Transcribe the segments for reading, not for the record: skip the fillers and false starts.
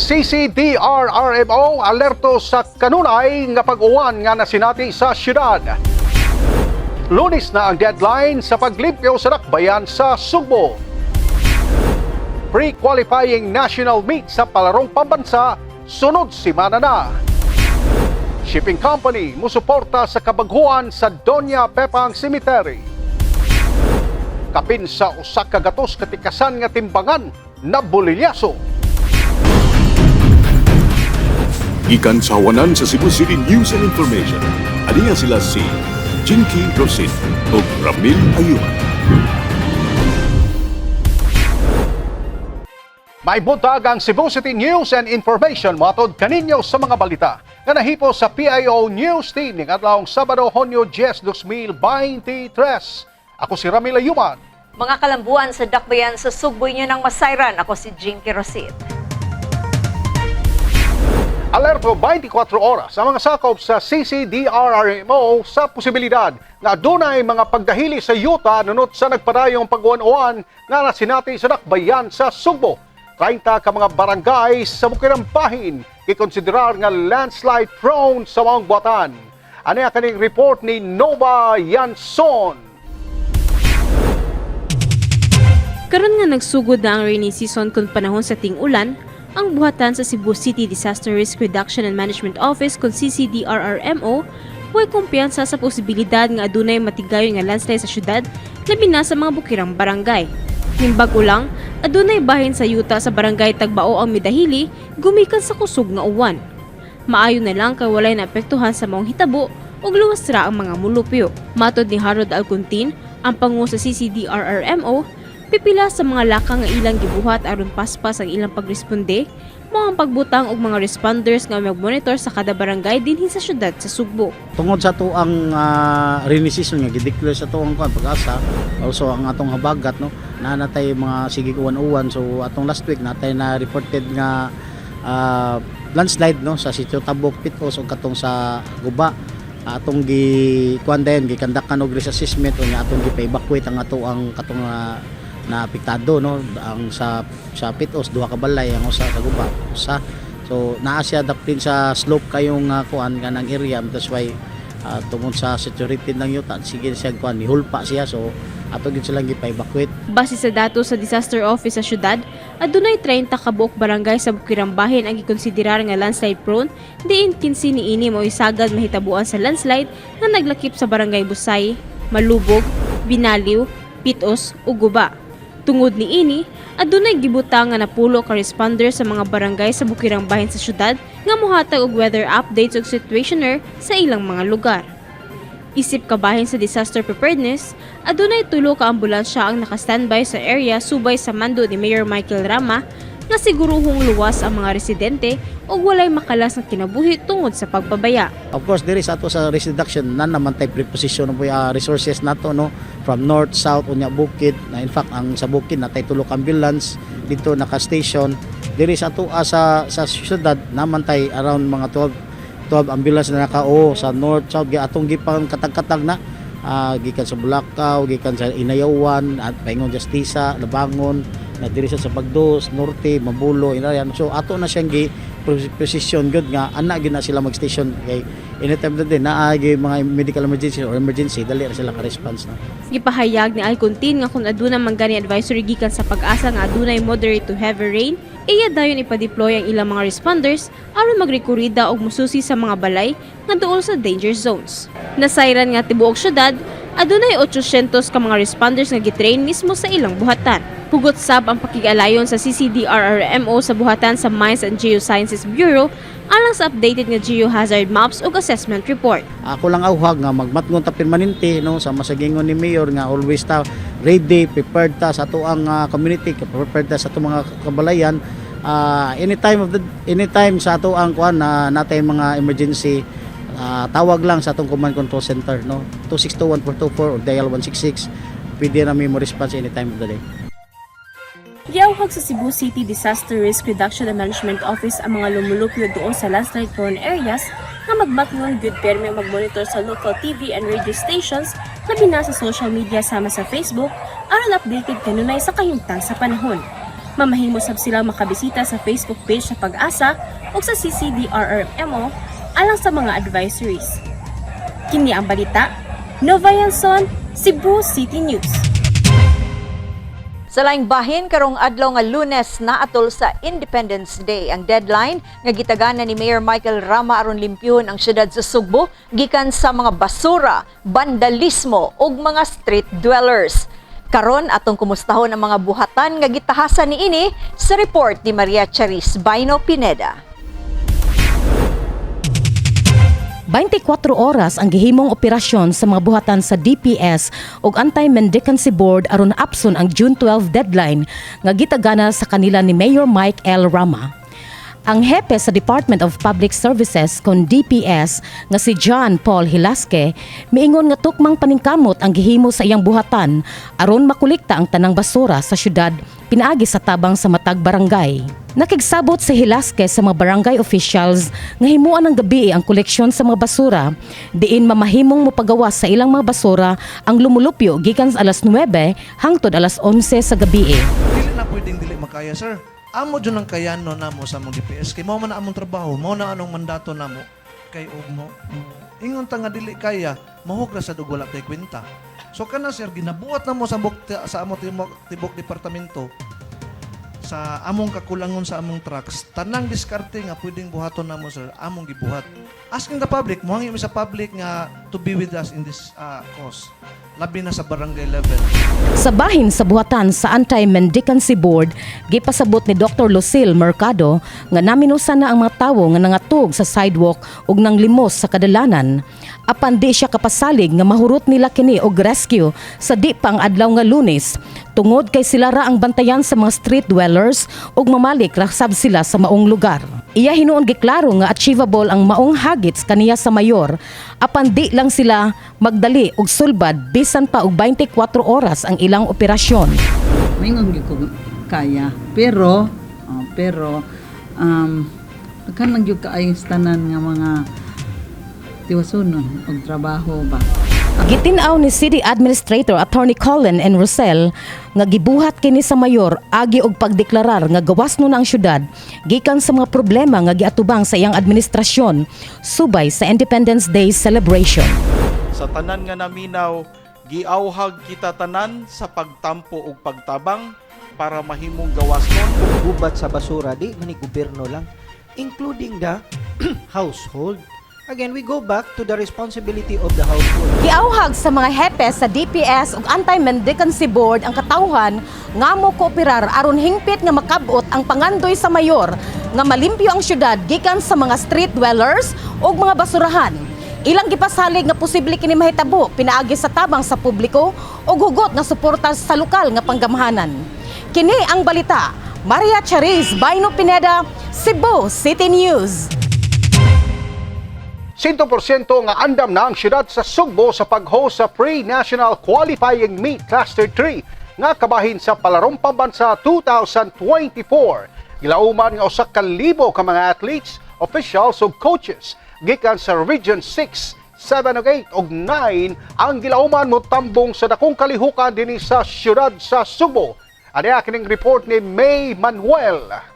CCDRRMO alerto sa kanunay nga pag-uwan nga nasinati sa syudad. Lunes na ang deadline sa paglimpyo sa dakbayan sa Sugbo. Pre-qualifying national meet sa palarong pambansa sunod simana na. Shipping company musuporta sa kabaghuan sa Doña Pepang Cemetery. Kapin sa 100 katikasan nga timbangan na bolilyaso. Gikan sa hawanan sa Cebu City News and Information. Aniya sila si Jinky Rosin ug Ramil Ayuman. May buntag, ang Cebu City News and Information mohatod kaninyo sa mga balita nga nahipo sa PIO News Team ning adlawng Sabado, Hunyo 10, 2023. Ako si Ramil Ayuman. Mga kalambuan sa dakbayan sa Sugbo, inyo ng masayran. Ako si Jinky Rosit. Alerto 24 oras ang mga sakop sa CCDRRMO sa posibilidad na adunay mga pagdahili sa yuta nunot sa nagpadayong pag-uwan-uwan nga nasinati sa dakbayan sa Sugbo. 30 ka mga barangay sa Bukirang Bahin gikonsiderar nga landslide prone sa maong buhatan. Ano ang kaning report ni Nova Yanson? Karon nga nagsugod na ang rainy season kon panahon sa ting-ulan, ang buhatan sa Cebu City Disaster Risk Reduction and Management Office kon CCDRRMO way kumpiyansa sa posibilidad nga adunay matigayon nga landslide sa syudad, labi na sa mga bukirang barangay. Ning bag-o lang, adunay bahin sa yuta sa barangay Tagbao ang midahili gumikan sa kusog nga uwan. Maayo na lang kay walay naapektuhan sa maong hitabo ug luwas ra ang mga mulupyo. Matod ni Harold Alcuntin, ang pangu sa CCDRRMO, pipila sa mga lakang nga ilang gibuhat aron paspas ang ilang pagresponde, mao ang pagbutang og mga responders nga magmonitor sa kada barangay dinhi sa syudad sa Sugbo. Tungod sa atuang rainy season nga gideclare sa atuang kuan PAGASA, also ang atong habagat, no, naa natay mga sige uwan-uwan. So atong last week natay na reported nga landslide, no, sa Sitio Tabok, Pit-os ug katong sa Guba. Atong gi kuan dayon, gikandakan og risk assessment unya atong gipa-evacuate ang atoang katong na apektado, no. Ang sa Pit-os, duha ka balay, ang usa sa Guba, usa. So naa siya daplin sa slope kayong kuan kanang area. That's why tungod sa saturated ng yuta, sige siya kuan, nihulpa siya, so ato gyud silang gipa-evacuate. Base sa datos sa disaster office sa syudad, adunay 30 ka buok barangay sa Bukirang Bahin ang gikonsiderar nga landslide prone, diin 15 niini mao sagad mahitabuan sa landslide nga naglakip sa barangay Busay, Malubog, Binaliw, Pit-os ug Guba. Tungod niini, adunay gibutang nga napulo ka responder sa mga barangay sa Bukirang Bahin sa syudad nga mohatag og weather updates ug situationer sa ilang mga lugar. Isip kabahin sa disaster preparedness, adunay tulo ka ambulansya ang naka-standby sa area subay sa mando ni Mayor Michael Rama nga siguruhong luwas ang mga residente ug walay makalas ng kinabuhi tungod sa pagpabaya. Of course, diri sa ato sa risk reduction, nan naman tay preposition po resources nato, no, from north, south unya bukid na. In fact, ang sa bukid natay tulo ka ambulance dito naka-station. Diri sa ato sa syudad naman tay around mga 12 ambulance na naka-o sa north, south, gi atong gipang katag-katag na gikan sa Bulacau, gikan sa Inayawan at paingon Justisa, Labangon, na diri sa Bagdos, Norte, Mabulo, Inayan. So ato na siyang gi position good nga ana gyud na sila mag-station kay anytime na din naa gyud mga medical emergency or emergency, dali ra sila ka-response na. Gipahayag ni Alcontin nga kung aduna man gani advisory gikan sa PAGASA nga adunay moderate to heavy rain, iya dayon ipa-deploy ang ilang mga responders aron magrekorida og mususi sa mga balay nga duol sa danger zones. Nasayran nga tibuok syudad, adunay 800 ka mga responders nga gitrain mismo sa ilang buhatan. Hugot sab ang pakig-alayon sa CCDRRMO sa buhatan sa Mines and Geosciences Bureau alang sa updated nga geohazard maps ug assessment report. Ako lang auhag nga magmatngon ta permanente, no, sa masagingon ni mayor nga always ta ready, prepared ta sa atoang community, prepared ta sa atong mga kabalayan. Anytime of the anytime sa atoang kuan na natay mga emergency, tawag lang sa atong command control center, no, 2621424 or dial 166. Pwede na mo response anytime of the day. Giawhag sa Cebu City Disaster Risk Reduction and Management Office ang mga lumulupyo duol sa landslide prone areas nga magmatngon gyud permi magmonitor sa local TV and radio stations, labi na sa social media sama sa Facebook, aron updated kanunay sa kahimtang sa panahon. Mamahimo sab sila makabisita sa Facebook page sa Pag-asa ug sa CCDRRMO alang sa mga advisories. Kini ang balita, Nova Yanson, Cebu City News. Sa laing bahin, karong adlaw nga Lunes naatol sa Independence Day ang deadline nga gitagana ni Mayor Michael Rama aron limpyuhon ang syudad sa Sugbo gikan sa mga basura, vandalismo ug mga street dwellers. Karon, atong kumustahon ang mga buhatan nga gitahasan niini sa report ni Maria Charis Baino Pineda. 24 oras ang gihimong operasyon sa mga buhatan sa DPS ug Anti-Mendicancy Board aron apson ang June 12 deadline nga gitagana sa kanila ni Mayor Mike L. Rama. Ang hepe sa Department of Public Services kon DPS nga si John Paul Hilasque miingon nga tukmang paningkamot ang gihimo sa iyang buhatan aron makolekta ang tanang basura sa syudad pinaagi sa tabang sa matag barangay. Nakigsabot si Hilasque sa mga barangay officials nga himuan ng gabi ang koleksyon sa mga basura diin mamahimong mopagawas sa ilang mga basura ang lumulupyo gikan sa alas 9 hangtod alas 11 sa gabi. Dili na pwedeng dili makaya, sir. Amo jud ang kayano namo sa among DPS kay mao man na among trabaho, mao na anong mandato namo kay og mo. Ingon ta nga dili kaya, mahug ra sad og wala tay kwenta. So kana, sir, ginabuhat namo sa among tibok departamento sa among kakulangon sa among trucks, tanang diskarte nga pwedeng buhaton namo, sir, among gibuhat. Asking the public, mohangi mi sa public nga to be with us in this cause. Labi na sa barangay level. Sa bahin sa buhatan sa Anti-Mendicancy Board, gipasabot ni Dr. Lucille Mercado nga naminusan na ang mga tawo nga nangatog sa sidewalk ug nanglimos sa kadalanan. Apan di siya kapasalig nga mahurot nila kini og rescue sa di pa ang adlaw nga Lunes tungod kay sila ra ang bantayan sa mga street dwellers ug mamalik ra sab sila sa maong lugar. Iya hinuon giklaro nga achievable ang maong hagits kaniya sa mayor apan di lang sila magdali og sulbad bisan pa og 24 oras ang ilang operasyon. Maingon gyud ko kaya, pero oh, pero daghan lang gyud kaayo sa tanan nga mga tiwasunon og trabaho ba. Gitin-aw ni City Administrator Attorney Colin N. Rosell nga gibuhat kini sa mayor agi og pagdeklarar nga gawas nun ang syudad gikan sa mga problema nga giatubang sa iyang administrasyon subay sa Independence Day celebration. Sa tanan nga naminaw, giawhag kita tanan sa pagtampo ug pagtabang para mahimong gawas nun. Gubat sa basura, di man ni gobyerno lang, including the household. Again, we go back to the responsibility of the household. Giawhag sa mga hepe sa DPS ug Anti-Mendicancy Board ang katawhan nga mo kooperar aron hingpit nga makabot ang pangandoy sa mayor nga malimpyo ang syudad gikan sa mga street dwellers ug mga basurahan. Ilang gipasalig nga posible kini mahitabo pinaagi sa tabang sa publiko ug hugot nga suporta sa lokal nga panggamhanan. Kini ang balita. Maria Charis Baino Pineda, Cebu City News. 100% nga andam na ang syudad sa Sugbo sa pag-host sa Pre-National Qualifying Meet Cluster 3 nga kabahin sa Palarong Pambansa 2024. Gilauman nga 1,000 ka mga athletes, officials ug coaches gikan sa Region 6, 7 ug 8 ug 9 ang gilauman motambong sa dakong kalihukan dinhi sa syudad sa Sugbo. Ani kining report ni May Manuel.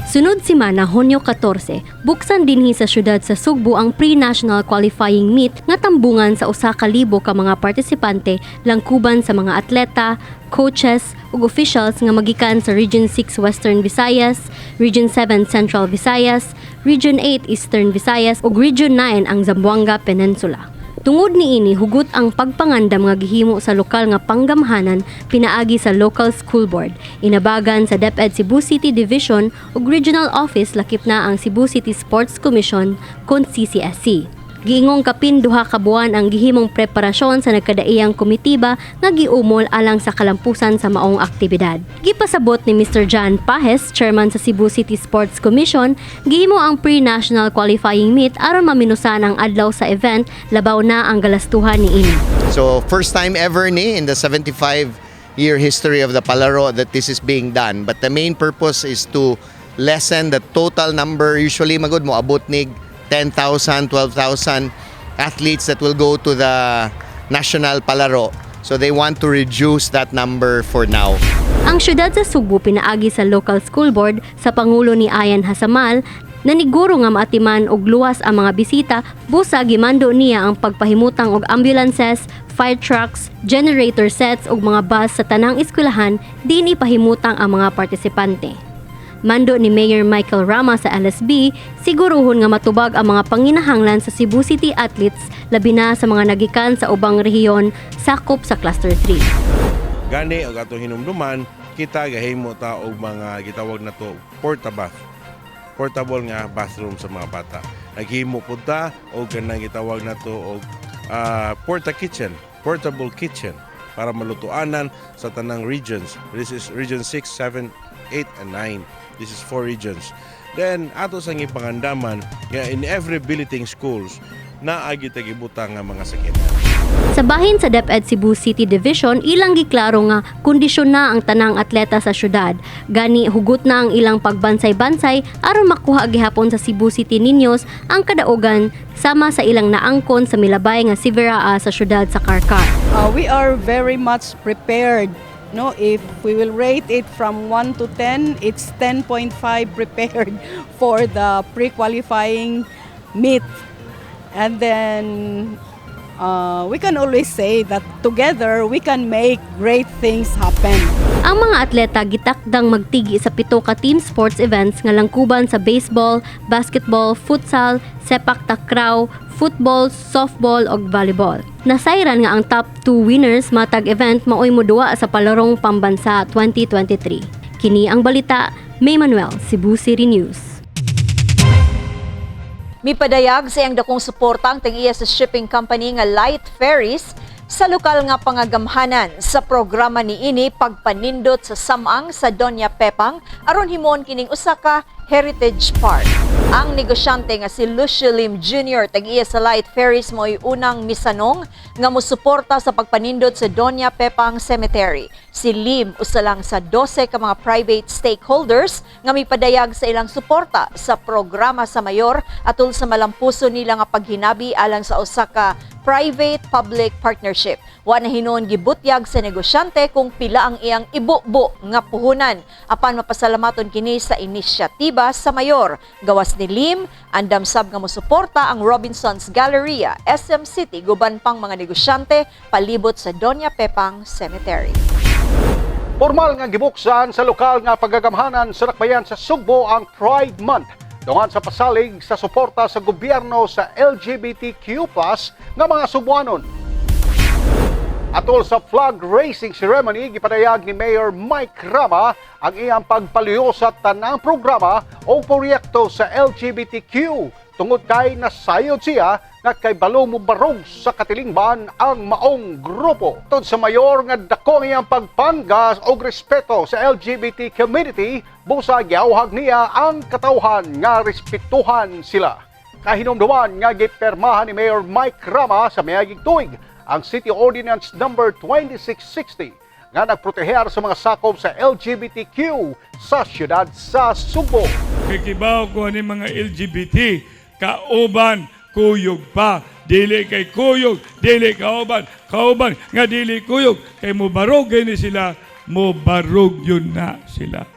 Sunod simana, Hunyo 14, buksan dinhi sa syudad sa Sugbo ang pre-national qualifying meet nga tambungan sa 1,000 ka mga partisipante langkuban sa mga atleta, coaches ug officials nga magikan sa Region 6 Western Visayas, Region 7 Central Visayas, Region 8 Eastern Visayas ug Region 9 ang Zamboanga Peninsula. Tungod niini, hugot ang pagpangandam nga gihimo sa lokal nga panggamhanan pinaagi sa local school board. Inabagan sa DepEd Cebu City Division ug Regional Office, lakip na ang Cebu City Sports Commission kon CCSC. Giingong kapin 2 ka buwan ang gihimong preparasyon sa nagkadaiyang komitiba nga giumol alang sa kalampusan sa maong aktibidad. Gipasabot ni Mr. John Pahes, chairman sa Cebu City Sports Commission, gihimo ang pre-national qualifying meet aron maminusan ang adlaw sa event, labaw na ang galastuhan niini. So first time ever ni in the 75 year history of the Palaro that this is being done. But the main purpose is to lessen the total number. Usually magud mo abot nig 10,000, 12,000 athletes that will go to the national Palaro. So they want to reduce that number for now. Ang syudad sa Sugbo pinaagi sa local school board sa pangulo ni Ayan Hasamal naniguro nga maatiman og luwas ang mga bisita, busa gimando niya ang pagpahimutang og ambulances, fire trucks, generator sets ug mga bus sa tanang eskwelahan dinhi pahimutang ang mga partisipante. Mando ni Mayor Michael Rama sa LSB, siguruhon nga matubag ang mga panginahanglan sa Cebu City athletes, labi na sa mga nagikan sa ubang rehiyon sakop sa Cluster 3. Gani og atong hinumduman, kita gahimo ta og mga gitawag na to porta bath. Portable nga bathroom sa mga bata. Naghimo pud ta og kanang gitawag na to og porta kitchen, portable kitchen para malutuanan sa tanang regions. This is region 6, 7, 8 and 9. This is four regions. Then ato sa gipangandaman nga in every billeting schools naa gyud gibutang nga mga sakyanan. Sa bahin sa DepEd Cebu City Division, ilang giklaro nga kondisyon na ang tanang atleta sa syudad. Gani hugot na ang ilang pagbansay-bansay aron makuha gihapon sa Cebu City Niños ang kadaugan sama sa ilang naangkon sa milabay nga Severa A sa syudad sa Carcar. We are very much prepared. No, if we will rate it from 1 to 10, it's 10.5 prepared for the pre-qualifying meet. And then we can always say that together we can make great things happen. Ang mga atleta gitakdang magtigi sa pito ka team sports events nga langkuban sa baseball, basketball, futsal, sepak takraw, football, softball ug volleyball. Nasayran nga ang top 2 winners matag event maoy moduwa sa Palarong Pambansa 2023. Kini ang balita, May Manuel, Cebu City News. Mipadayag sa iyang dakong suporta ang tag-iya sa shipping company nga Light Ferries sa lokal nga pangagamhanan sa programa niini pagpanindot sa samang sa Doña Pepang aron himon kining usa ka heritage park. Ang negosyante nga si Lucio Lim Jr. tag-iya sa Light Ferries, mo'y unang misanong nga mosuporta sa pagpanindot sa Doña Pepang Cemetery. Si Lim usa lang sa 12 ka mga private stakeholders nga mipadayag sa ilang suporta sa programa sa mayor atol sa malampuso nila nga paghinabi alang sa usa ka private-public partnership. Wa na hinuon gibutyag sa negosyante kung pila ang iyang ibubo nga puhunan apan mapasalamaton kini sa inisyatiba sa mayor. Gawas ni Lim, andam sab nga mosuporta ang Robinsons Galleria, SM City, guban pang mga negosyante palibot sa Doña Pepang Cemetery. Formal nga gibuksan sa lokal nga pagagamhanan sa dakbayan sa Sugbo ang Pride Month. Dungan sa pasalig sa suporta sa gobyerno sa LGBTQ+ nga mga Sugbuanon. Atol sa flag raising ceremony, gipadayag ni Mayor Mike Rama ang iyang pagpaluyo sa tanang programa o proyekto sa LGBTQ tungod kay nasayod siya nga kay balo mobarog sa katilingban ang maong grupo. Tod sa mayor nga dako ang iyang pagpanggas og respeto sa LGBT community, busa giawhag niya ang katawhan nga respetuhan sila. Kahinumduman nga gipermahan ni Mayor Mike Rama sa miaging tuig ang City Ordinance Number 2660 nga nagproteher sa mga sakop sa LGBTQ sa siyudad sa Sugbo. Kikibaw ko ni mga LGBT, kauban kuyog pa. Dili kay kuyog, dili kauban, kauban nga dili kuyog, kay mubarog ni sila, mubarog yun na sila.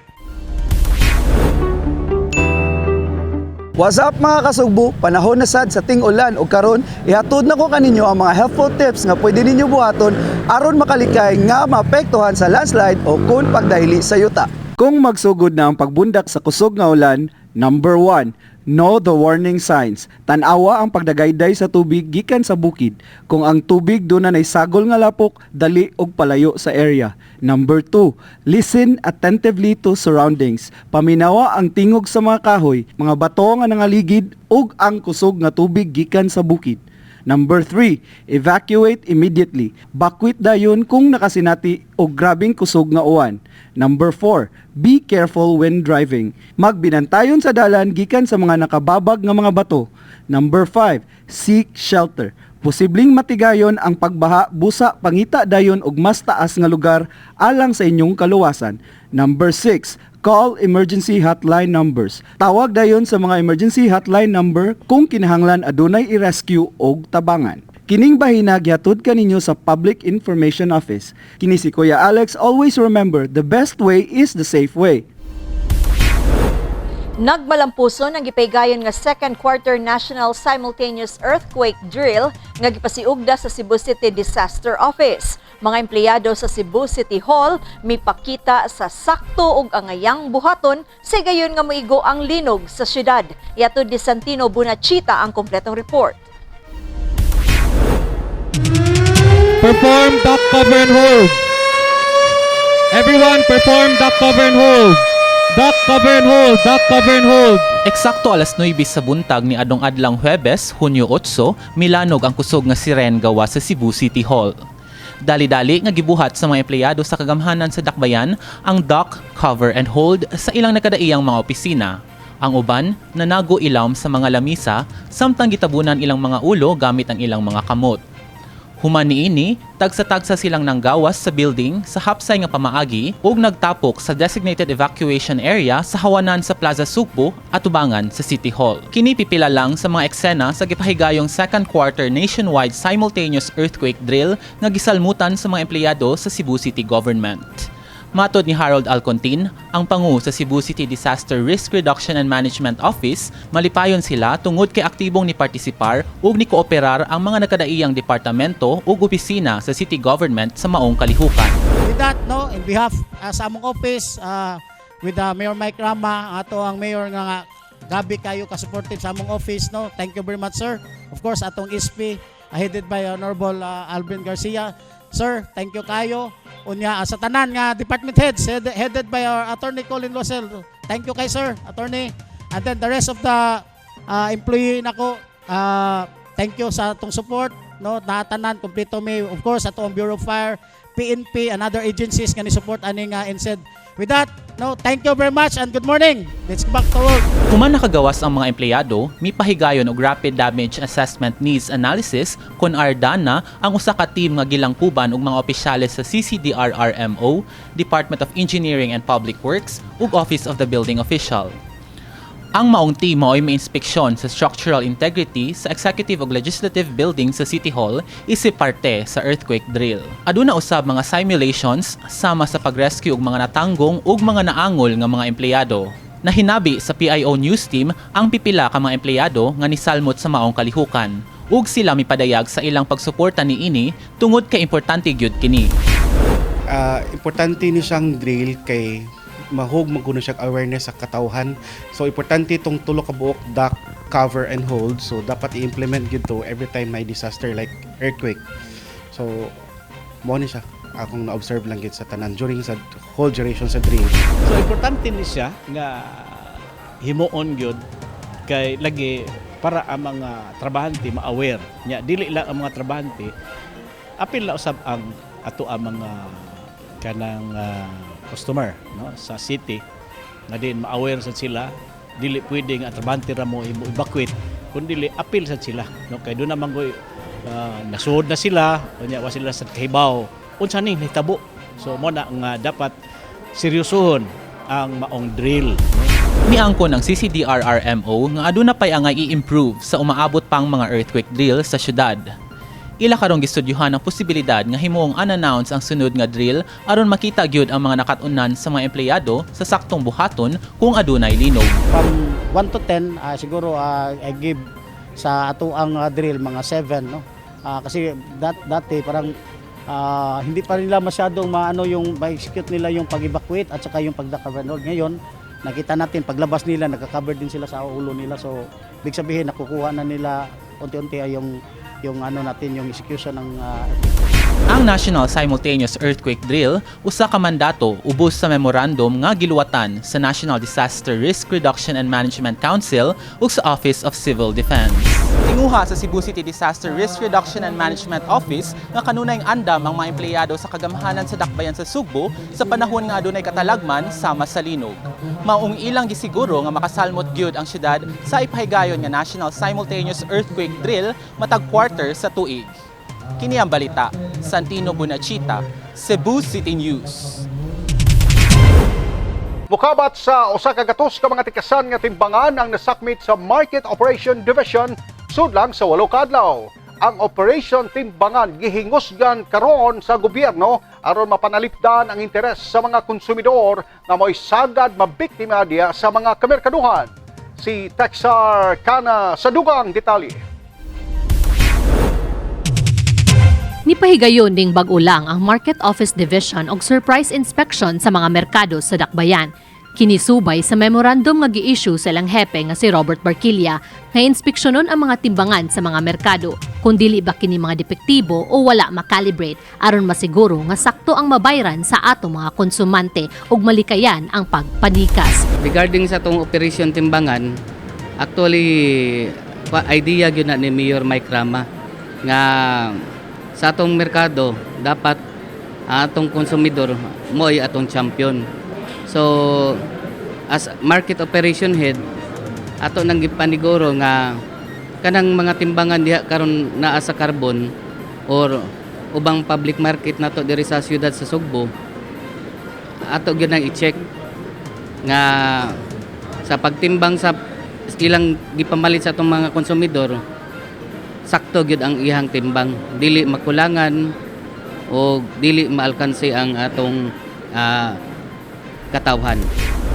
What's up, mga kasugbo? Panahon na sad sa ting-ulan ug karon ihatod na ko kaninyo ang mga helpful tips nga pwede ninyo buhaton aron makalikay nga maapektuhan sa landslide o kun pagdahili sa yuta. Kung magsugod na ang pagbundak sa kusog nga ulan, number 1, know the warning signs. Tan-awa ang pagdagayday sa tubig gikan sa bukid. Kung ang tubig duna nay sagol nga lapok, dali og palayo sa area. Number 2, listen attentively to surroundings. Paminawa ang tingog sa mga kahoy, mga bato nga nangaligid ug ang kusog nga tubig gikan sa bukid. Number 3, evacuate immediately. Bakwit dayon kung nakasinati og grabeng kusog nga uwan. Number 4, be careful when driving. Magbinantayon sa dalan gikan sa mga nakababag nga mga bato. Number 5, seek shelter. Posibleng matigayon ang pagbaha, busa pangita dayon og mas taas nga lugar alang sa inyong kaluwasan. Number 6, call emergency hotline numbers. Tawag dayon sa mga emergency hotline number kung kinahanglan adunay i-rescue og tabangan. Kining bahina gihatod kaninyo sa Public Information Office. Kini si Kuya Alex, always remember, the best way is the safe way. Nagmalampuson ang gipaygayon nga second quarter National Simultaneous Earthquake Drill nga gipasiugda sa Cebu City Disaster Office. Mga empleyado sa Cebu City Hall mipakita sa sakto ug angayang buhaton sa gayon nga moigo ang linog sa syudad. Ihatod ni Santino Bunachita ang kompletong report. Perform duck, cover and hold. Everyone, perform duck, cover and hold. Duck, cover and hold. Duck, cover and hold. Eksakto alas 9 sa buntag ni adong adlang Huwebes, Hunyo 8, milanog ang kusog nga siren gawa sa Cebu City Hall. Dali-dali nga gibuhat sa mga empleyado sa kagamhanan sa Dakbayan ang duck, cover and hold sa ilang nakadaiyang mga opisina. Ang uban nanago ilawom sa mga lamisa samtang gitabunan ilang mga ulo gamit ang ilang mga kamot. Human niini, tagsa-tagsa silang nanggawas sa building sa hapsay nga pamaagi ug nagtapok sa designated evacuation area sa hawanan sa Plaza Sugbo atubangan sa City Hall. Kini pipila lang sa mga eksena sa gipahigayong second quarter nationwide simultaneous earthquake drill nga gisalmutan sa mga empleyado sa Cebu City Government. Matod ni Harold Alcontin, ang pangu sa Cebu City Disaster Risk Reduction and Management Office, malipayon sila tungod kay aktibong ni partisipar ug ni kooperar ang mga nakadaiyang departamento ug opisina sa city government sa maong kalihukan. With that, no, in behalf sa among office, with Mayor Mike Rama, ato ang mayor nga gabi kayo ka-supportive sa among office, no. Thank you very much, sir. Of course, atong SP, headed by Honorable Alvin Garcia. Sir, thank you kayo. Unya sa tanan nga department heads headed by our Attorney Colin Rosell. Thank you kay sir, attorney. And then the rest of the employee nako, thank you sa atong support, no, natanan kompleto mi, of course, ato ang Bureau of Fire, PNP and other agencies nga ni support ani nga NSED. With that, no, thank you very much and good morning. Let's go back to work. Human nakagawas ang mga empleyado, mipahigayon og Rapid Damage Assessment Needs Analysis kon ARDANA ang usa ka team nga gilangkuban og mga opisyales sa CCDRRMO, Department of Engineering and Public Works ug Office of the Building Official. Ang maong team mao'y may inspeksyon sa structural integrity sa executive ug legislative building sa City Hall isip parte sa earthquake drill. Aduna usab mga simulations sama sa pag-rescue og mga natanggong ug mga naangol nga mga empleyado. Nahinabi sa PIO News Team ang pipila ka mga empleyado nga nisalmot sa maong kalihukan ug sila mipadayag sa ilang pagsuporta niini tungod kay importante gyud kini. Importante ni siyang drill kay mahog magkuno siya awareness sa katawhan. So importante itong tulo ka buok, duck, cover and hold. So dapat i-implement gyud to every time may disaster like earthquake. So mo ni siya akong na-observe lang gyud sa tanan during sa whole duration sa drill. So importante ni siya nga himuon gyud kay lagi para ang mga trabahante ma-aware nya, dili lang ang mga trabahante, apil na usab ang ato ang mga kanang customer, no, sa city nga din ma-aware sa sila. Dili pwede nga ang trabahante ra mo evacuate kun dili apil sa sila, no, kay doon naman koy nasuod na sila, unya wa sila sa kahibaw unsa ni nahitabo. So mo na nga dapat seryosohon ang maong drill, no? Miangkon ang CCDRRMO nga aduna pay angay i-improve sa umaabot pang mga earthquake drill sa syudad. Ila karong gistudyuhan ang posibilidad nga himuong unannounced ang sunod nga drill aron makita gyud ang mga nakat-unan sa mga empleyado sa saktong buhaton kung adunay linog. From 1 to 10, siguro I give sa ato ang drill mga 7, no. Kasi dati parang hindi pa nila masyadong maano yung ma-execute nila yung pag-evacuate at saka yung pag-duck, cover and hold. Ngayon, nakita natin paglabas nila, nagka-cover din sila sa ulo nila. So, ibig sabihin nakukuha na nila unti-unti ay yung ano natin, yung execution ng Ang National Simultaneous Earthquake Drill usa ka mandato ubos sa memorandum nga giluwatan sa National Disaster Risk Reduction and Management Council ug sa Office of Civil Defense. Tinguha sa Cebu City Disaster Risk Reduction and Management Office nga kanunayng andam ang mga empleyado sa kagamhanan sa dakbayan sa Sugbo sa panahon nga adunay katalagman sama sa linog. Maong ilang gisiguro nga makasalmot gyud ang syudad sa ipahigayon nga National Simultaneous Earthquake Drill matag quarter sa tuig. Kini ang balita, Santino Bunachita, Cebu City News. Mukabat sa 100 ka mga tikasan nga timbangan ang nasakmit sa Market Operation Division sudlang sa 8 ka adlaw. Ang Operation Timbangan gihingusgan karon sa gobyerno aron mapanalipdan ang interes sa mga konsumidor nga mo'y sagad mabiktima diya sa mga kamerkaduhan. Si Texar Kana sa dugang detalye. Nipahigayon ning bag-o lang ang Market Office Division og surprise inspection sa mga merkado sa Dakbayan. Kinisubay sa memorandum nga gi-issue sa ilang hepe nga si Robert Barquilla nga inspeksyonon ang mga timbangan sa mga merkado kung dili ba kini mga depektibo o wala makalibrate aron masiguro nga sakto ang mabayran sa ato mga konsumante ug malikayan ang pagpanikas. Regarding sa atong Operation Timbangan, actually idea gyud na ni Mayor Mike Rama nga sa atong merkado dapat ang atong konsumidor mo'y atong champion. So as market operation head, ato nang gipaniguro nga kanang mga timbangan diha karon naa sa Carbon or ubang public market nato diri sa siyudad sa Sugbo, ato gyud nang i-check nga sa pagtimbang sa ilang gipamalit sa atong mga konsumidor, sakto gyud ang iyang timbang, dili makulangan o dili maalkanse ang atong katawhan.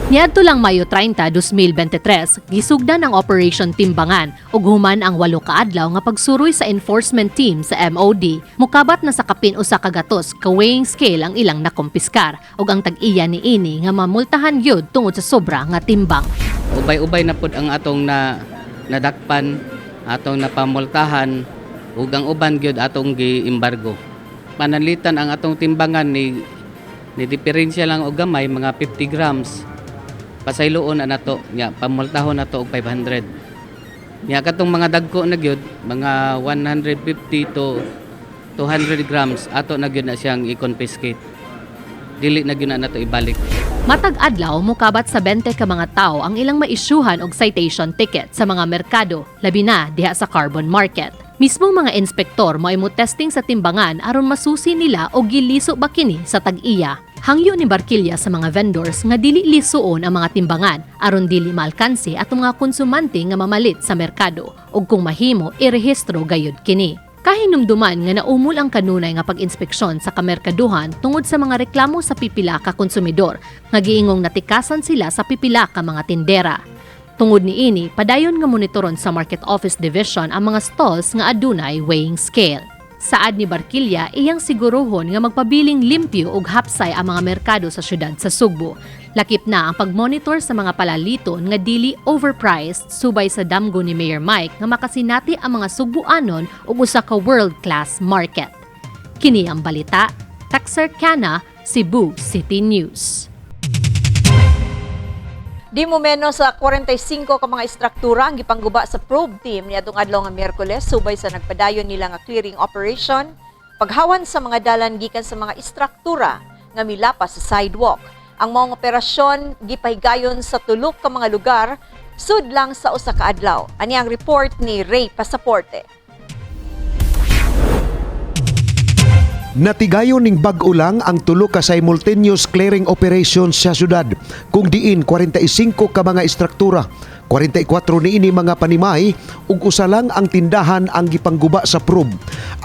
Niadto lang Mayo 30, 2023, gisugdan ang Operation Timbangan ug human ang 8 ka adlaw nga pagsuroy sa enforcement team sa MOD. Mukabat na sa kapin 100 ka weighing scale ang ilang nakumpiskar ug ang tag-iya niini nga mamultahan gyud tungod sa sobra nga timbang. Ubay-ubay na pud ang atong na nadakpan, atong napamultahan ug ang uban gyud atong giembargo. Pananlitan ang atong timbangan ni diferensya lang og gamay, mga 50 grams. Pasayloon na nato nya, pamultahon nato og 500. Nya katong mga dagko na gyud, mga 150 to 200 grams, ato na gyud na siyang i-confiscate. Dili na gyud na nato ibalik. Matag adlaw mukabat sa 20 ka mga tawo ang ilang maisyuhan og citation ticket sa mga merkado, labi na diha sa Carbon Market. Mismong mga inspektor mo'y mo testing sa timbangan aron masusi nila og giliso ba kini sa tag-iya. Hangyo ni Barquilla sa mga vendors nga dili lisuon ang mga timbangan aron dili maalkanse atong mga konsumante nga mamalit sa merkado ug kung mahimo irehistro gayud kini. Kahinumduman nga naumol ang kanunay nga pag-inspeksyon sa kamerkaduhan tungod sa mga reklamo sa pipila ka konsumidor nga giingong natikasan sila sa pipila ka mga tindera. Tungod niini, padayon nga monitoron sa Market Office Division ang mga stalls nga adunay weighing scale. Saad ni Barquilla, iyang siguruhon nga magpabiling limpyo ug hapsay ang mga merkado sa syudad sa Sugbo. Lakip na ang pagmonitor sa mga palaliton nga dili overpriced subay sa damgo ni Mayor Mike nga makasinati ang mga Sugbuanon ug usa ka world-class market. Kini ang balita, Taxer Cana, Cebu City News. Di mo menos sa 45 ka mga istruktura ang gipangguba sa probe team niadtong adlaw nga Miyerkules subay sa nagpadayon nila nga clearing operation paghawan sa mga dalan gikan sa mga istruktura nga milapas sa sidewalk. Ang maong operasyon gipahigayon sa tulok ka mga lugar sudlang sa usa ka adlaw. Ani ang report ni Ray Pasaporte. Natigayon ning bag-o lang ang tulo ka simultaneous clearing operations sa syudad kung diin 45 ka mga istruktura, 44 niini mga panimay ug usa lang ang tindahan ang gipangguba sa probe.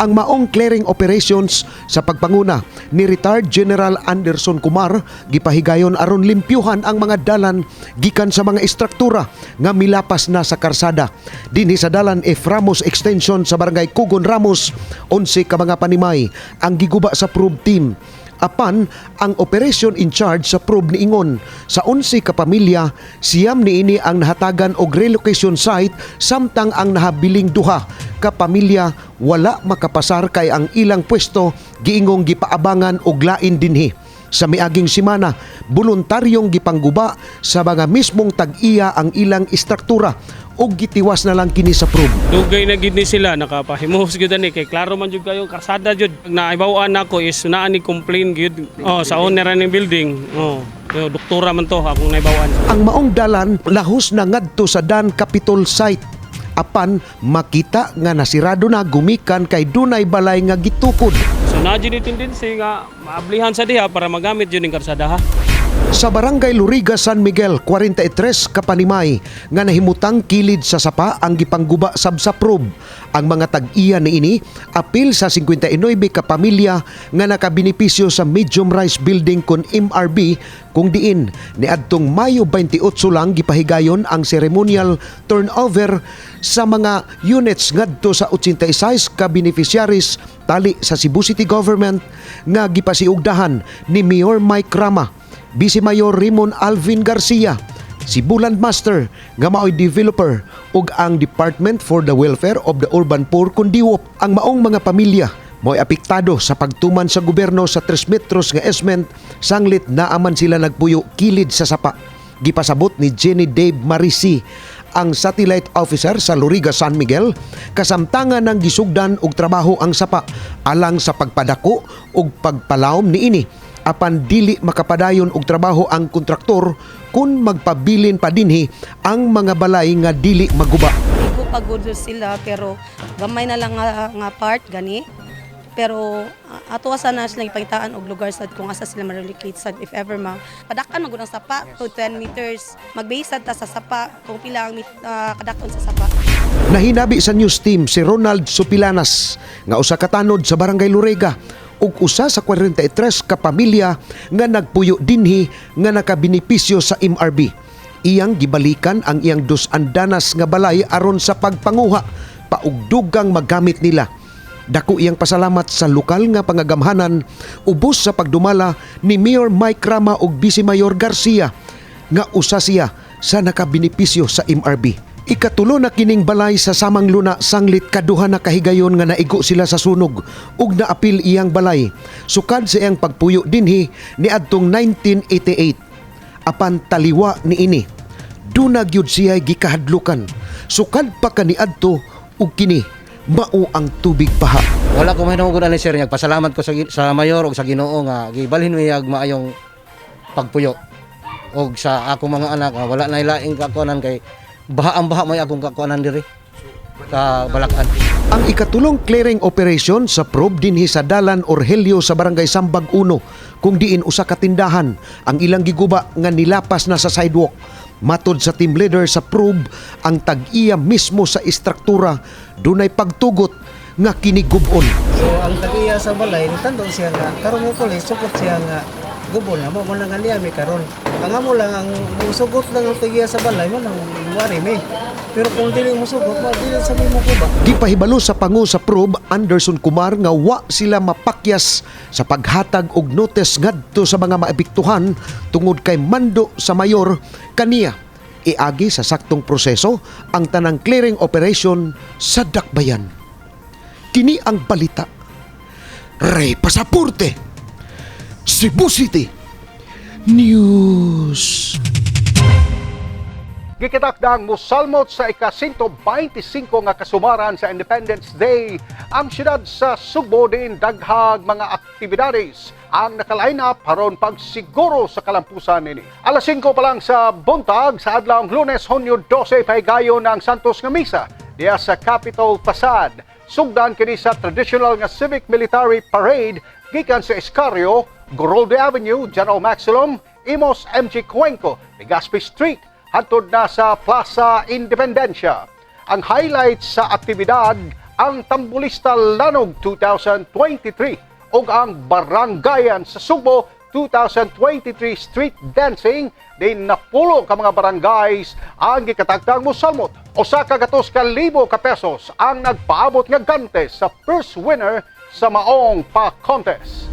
Ang maong clearing operations sa pagpanguna ni retired General Anderson Kumar gipahigayon aron limpyuhan ang mga dalan gikan sa mga istruktura nga milapas na sa karsada. Dinhi sa dalan F. Ramos Extension sa Barangay Kugon Ramos, 11 ka mga panimay ang giguba sa probe team. Apan ang operation in charge sa probe niingon sa 11 ka pamilya, 9 niini ang nahatagan og relocation site samtang ang nahabiling 2 ka pamilya wala makapasar kay ang ilang pwesto giingong gipaabangan og lain dinhi. Sa miaging semana, voluntaryong gipangguba sa mga mismong tag-iya ang ilang istruktura ug gitiwas na lang kini sa probe. Dugay na gid ni sila nakapahimuhos gyud ani kay klaro man jud kayo karsada jud. Naibaw-an nako is naa ni complain gyud. Oh, sa owner ni building. Oh, doktora man to akong naibaw-an. Ang maong dalan lahos na ngadto sa Dan Capitol site. Apan makita nga nasirado na gumikan kay dunay balay nga gitukod. So naa jud ni tendency nga maablihan sa diha para magamit jud ning karsada ha. Sa Barangay Loriga, San Miguel, 43 ka panimay nga nahimutang kilid sa sapa ang gipangguba sab sa probe. Ang mga tag-iya niini apil sa 59 ka pamilya nga nakabenepisyo sa Medium Rise Building kon MRB, kung diin niadtong Mayo 28 lang gipahigayon ang ceremonial turnover sa mga units ngadto sa 86 ka beneficiaries tali sa Cebu City Government nga gipasiugdahan ni Mayor Mike Rama, Vice Mayor Raymond Alvin Garcia, Cebu Landmaster nga maoy developer ug ang Department for the Welfare of the Urban Poor kun DWOP. Ang maong mga pamilya mo'y apektado sa pagtuman sa gobyerno sa 3 metros nga easement sanglit naaman sila nagpuyo kilid sa sapa. Gipasabot ni Jenny Dave Marisi, ang satellite officer sa Loriga, San Miguel, kasamtangan ng gisugdan og trabaho ang sapa alang sa pagpadako ug pagpalawom niini, apan dili makapadayon og trabaho ang kontraktor kung magpabilin pa dinhi ang mga balay nga dili maguba. Igo pagod sila, pero gamay na lang nga part gani. Pero ato sa na sila ipangitaan og lugar sad kung asa sila ma-relocate sad if ever ma padakan man gud ang sapa to 10 meters, mag-base sad ta sa sapa kung pila ang kadakon sa sapa. Nahinabi sa news team si Ronald Supilanas nga usa ka tanod sa Barangay Lorega ug usa sa 43 ka pamilya nga nagpuyo dinhi nga nakabenepisyo sa MRB. Iyang gibalikan ang iyang dos andanas nga balay aron sa pagpanguha paugdugang magamit nila. Dako iyang pasalamat sa lokal nga pangagamhanan ubos sa pagdumala ni Mayor Mike Rama ug Vice Mayor Garcia nga usa siya sa nakabenepisyo sa MRB. Ikatulo na kining balay sa samang luna sanglit kaduha na kahigayon nga naigo sila sa sunog ug naapil iyang balay. Sukad sa iyang pagpuyo dinhi niadtong 1988. Apan taliwa niini, duna gyud siya gikahadlukan. Sukad pa kaniadto ug kini mao ang tubig baha. Wala ko mahinungod ani, sir, pasalamat ko sa mayor ug sa Ginoo nga gibalhin mi ag maayong pagpuyo. Og sa akong mga anak nga wala na laing kakuanan kay baha ang baha may akong kakuanan diri sa Balakan. Ang ikatulong clearing operation sa probe dinhi sa Dalan Orhelio sa Barangay Sambag 1, kung diin usa ka tindahan ang ilang giguba nga nilapas na sa sidewalk. Matod sa team leader sa probe, ang tag-iya mismo sa istruktura dunay pagtugot nga kini gub-on. So ang tag-iya sa balay nitandong siya nga karon mo pulis sukot siya nga gubon na mo mo lang niya mi karon. Ang amo lang ang musugot lang ang tag-iya sa balay mo nang wari mi. Pero kung dili mo sugot mo dili sa mi mo guba. Gipahibalo sa pangu sa probe Anderson Kumar nga wa sila mapakyas sa paghatag og notice ngadto sa mga maepektuhan tungod kay mando sa mayor kaniya iagi sa saktong proseso ang tanang clearing operation sa Dakbayan. Kini ang balita. Ray Pasaporte, Cebu City News. Gikitakdang musalmot sa ika-125 nga kasumaran sa Independence Day ang siyudad sa Sugbo, diin daghag mga aktibidades ang naka-line up aron pagsiguro sa kalampusan nini. Alas 5 pa lang sa buntag sa adlawng Lunes, Hunyo 12, pahigayon ang Santos nga Misa diya sa Capitol Facade. Sugdan kini sa traditional nga civic military parade gikan sa Escario, Gorolde Avenue, General Maxilom, Imos, MG Cuenco, Legazpi Street, hantod na sa Plaza Independencia. Ang highlight sa aktibidad ang Tambulista Lanog 2023 ug ang Barangayan sa Sugbo 2023 Street Dancing, din napulo ka mga barangays ang gikatagtang mosalmot. 100,000 ka pesos ang nagpaabot nga gante sa first winner sa maong pa-contest.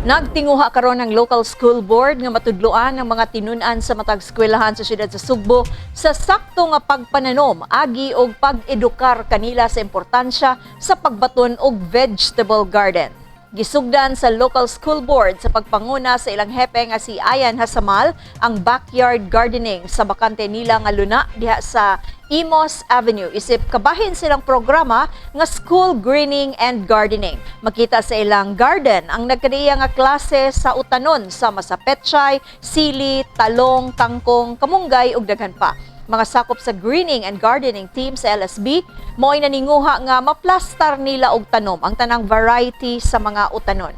Nagtinguha karon ang local school board nga matudloan ang mga tinun-an sa matag eskwelahan sa siyudad sa Sugbo sa sakto nga pagpananom agi og pag-edukar kanila sa importansya sa pagbaton og vegetable garden. Gisugdan sa local school board sa pagpanguna sa ilang hepe nga si Ayan Hasamal ang backyard gardening sa bakante nila nga luna diha sa Imos Avenue, isip kabahin silang programa nga school greening and gardening. Makita sa ilang garden ang nagkaniya nga klase sa utanon sama sa petchay, sili, talong, kangkong, kamunggay ug daghan pa. Mga sakop sa greening and gardening team sa LSB mo'y naninguha nga maplastar nila og tanom ang tanang variety sa mga utanon.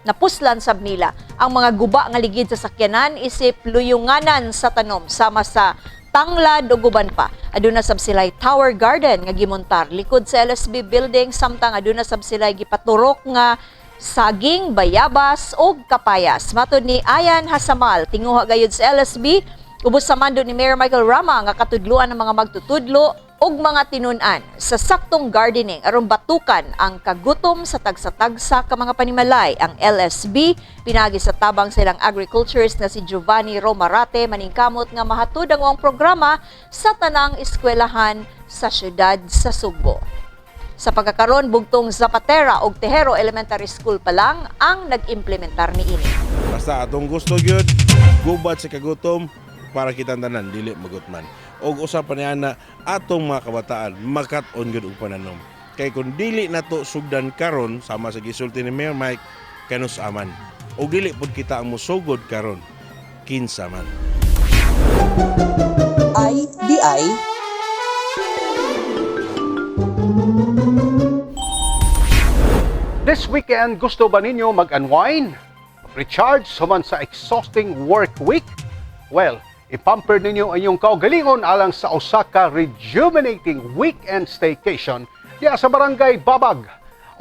Napuslan sab nila ang mga guba nga ligid sa sakyanan isip luyunganan sa tanom sama sa tanglad ug uban pa. Aduna sab sila'y Tower Garden nga gimontar likod sa LSB building, samtang aduna sab sila'y gipaturok nga saging, bayabas ug kapayas. Matod ni Ayan Hasamal, tinguha gayud sa LSB, ubos sa mando ni Mayor Michael Rama nga katudluan ng mga magtutudlo ug mga tinun-an sa saktong gardening aron batukan ang kagutom sa tagsa-tagsa ka mga panimalay. Ang LSB pinagi sa tabang sa ilang agriculturist na si Giovanni Romarate maningkamot nga mahatud ang uang programa sa tanang eskwelahan sa syudad sa Sugbo. Sa pagkakaron, bugtong Zapatera og Tejero Elementary School pa lang ang nag-implementar niini. Basta atong gusto gyud gubat sa kagutom para kitang tanan dili magutman. Og usa pa niya na atong mga kabataan makat-on gyud og pananom. Kay kung dili nato sugdan karon, sama sa gisulti ni Mayor Mike, kanus aman. Og dili pud kita ang musugod karon, kinsa man. IDI. This weekend, gusto ba ninyo mag-unwind? Recharge human sa exhausting work week? Well, ipamper ninyo ang inyong kaugalingon alang sa usa ka rejuvenating weekend staycation diya sa Barangay Babag.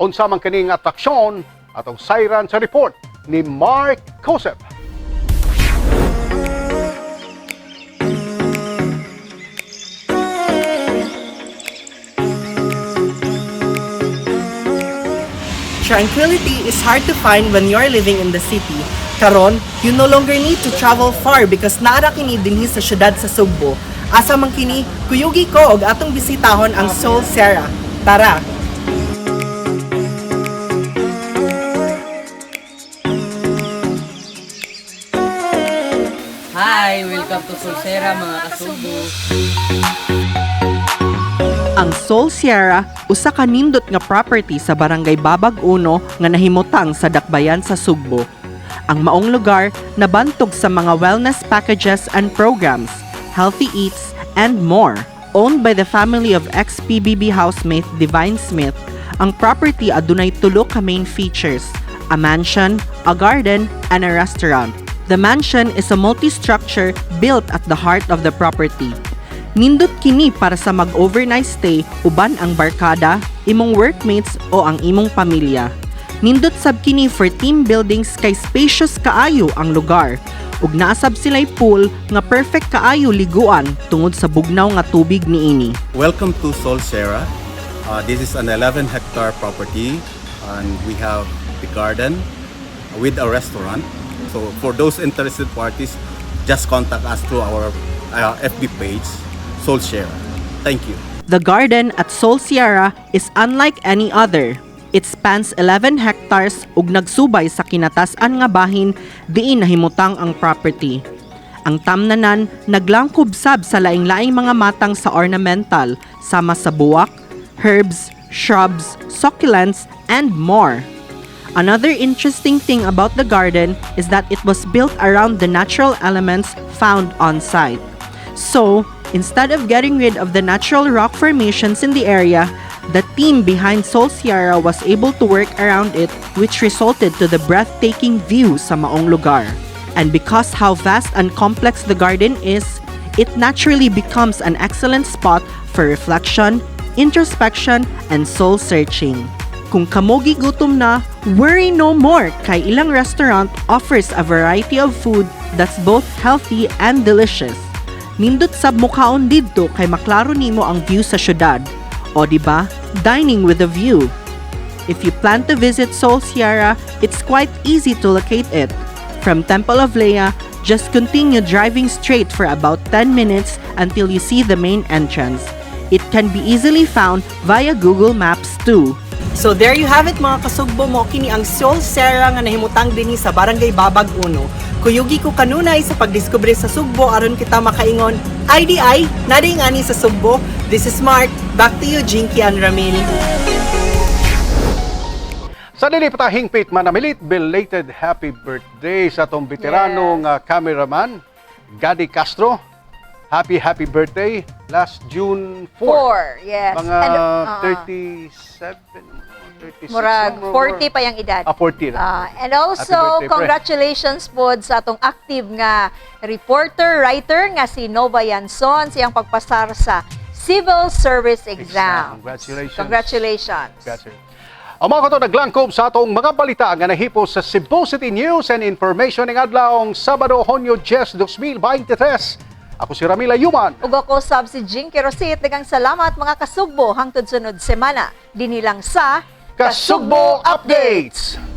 Unsa man kining atraksyon, atong sayran sa report ni Mark Cosep. Tranquility is hard to find when you're living in the city. Karon, you no longer need to travel far because naara kini dinhi sa syudad sa Sugbo. Asa man kini, kuyugi ko og atong bisitahon ang Soul Sierra. Tara! Hi! Welcome to Solsera, mga kasubo! Ang Soul Sierra, usa ka nindot nga property sa Barangay Babag Uno nga nahimutang sa Dakbayan sa Sugbo. Ang maong lugar nabantog sa mga wellness packages and programs, healthy eats, and more. Owned by the family of ex-PBB housemate Divine Smith, ang property adunay tulo ka main features: a mansion, a garden, and a restaurant. The mansion is a multi-structure built at the heart of the property. Nindot kini para sa mag-overnight stay uban ang barkada, imong workmates o ang imong pamilya. Nindot sab kini for team buildings kay spacious kaayo ang lugar. Ug naa sab sila'y pool nga perfect kaayo liguan tungod sa bugnaw nga tubig niini. Welcome to Sol Sierra. This is an 11 hectare property and we have the garden with a restaurant. So for those interested parties, just contact us through our FB page, Sol Sierra. Thank you. The garden at Sol Sierra is unlike any other. It spans 11 hectares ug nagsubay sa kinatas-an nga bahin diin nahimutang ang property. Ang tamnanan naglangkob sab sa laing-laing mga matang sa ornamental sama sa buwak, herbs, shrubs, succulents, and more. Another interesting thing about the garden is that it was built around the natural elements found on site. So, instead of getting rid of the natural rock formations in the area, the team behind Sol Sierra was able to work around it, which resulted to the breathtaking view sa maong lugar. And because how vast and complex the garden is, it naturally becomes an excellent spot for reflection, introspection, and soul searching. Kung kamo gigutom na, worry no more kay ilang restaurant offers a variety of food that's both healthy and delicious. Nindot sab mukaon didto kay maklaro nimo ang view sa syudad. O di ba? Dining with a view. If you plan to visit Sol Sierra, it's quite easy to locate it. From Temple of Leah, just continue driving straight for about 10 minutes until you see the main entrance. It can be easily found via Google Maps too. So there you have it, mga kasugbo, mo kini ang Sol Sierra nga nahimutang dinhi sa Barangay Babag Uno. Kuyugi ko kanunay sa pagdiskubre sa Sugbo aron kita makaingon, IDI, naring ani sa Sugbo. This is Mark. Back to you, Jinky and Ramil. Sa dili pa ta hingpit manamilit, belated happy birthday sa atong veterano nga cameraman, Gadi Castro. Happy, happy birthday last June 4. 4, yes. Mga And, 37. 36. Murag 40 pa yung edad. Ah, 40 na. Ah, and also, Happy birthday, pre. Congratulations po sa atong active nga reporter, writer nga si Nova Yanson, siyang pagpasar sa Civil Service Exam. Congratulations. Congratulations. Congratulations. Ang mga kato naglangkob sa atong mga balita nga nahipo sa Cebu City News and Information ning adlawng Sabado, Hunyo 10, 2023. Ako si Ramila Yuman. Ug ako sab si Jinky Rosit, daghang salamat, mga kasugbo, hangtod sunod semana. Dinhi lang sa Kasugbo Updates!